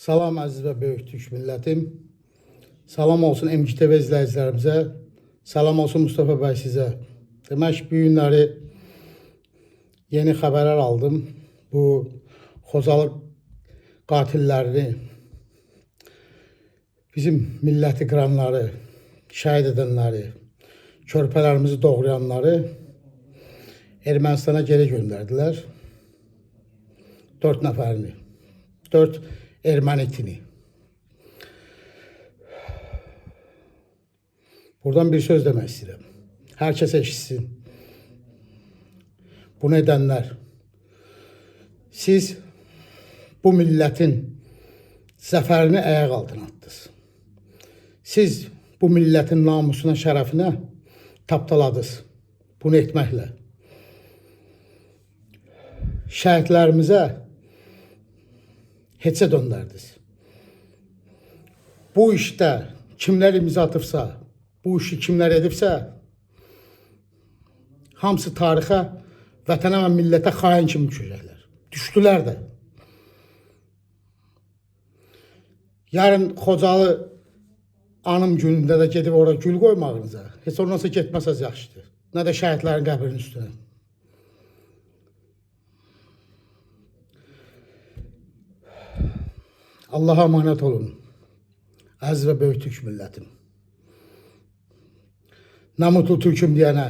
Salam əziz və böyük türk millətim. Salam olsun MGTV izləyicilərimizə. Salam olsun Mustafa bəy sizə. Demək, bu günləri yeni xəbərlər aldım. Bu Xocalı qatillərini, bizim milləti qıranları, şəhid edənləri, körpələrimizi doğrayanları Ermənistana geri göndərdilər. 4 nəfərini. 4 erməni itini. Buradan bir söz demək istəyirəm. Hər kəs eşitsin. Bunu edənlər, siz bu millətin zəfərini ayaq altına atdınız. Siz bu millətin namusuna, şərəfinə tapdaladınız. Bunu etməklə. Şəhidlərimizə heçə döndərdiniz. Bu işdə kimlər imza atıbsa, bu işi kimlər edibsə, hamısı tarixə, vətənə və millətə xain kimi düşəcəklər. Düşdülər də. Yarın Xocalı anım günündə də gedib ora gül qoymağınıza, heç olmazsa getməsəz yaxşıdır. Nə də şəhidlərin qəbrinin üstünə. Allah'a emanet olun. Əziz və böyük türk millətim. Nə mutlu türküm deyənə.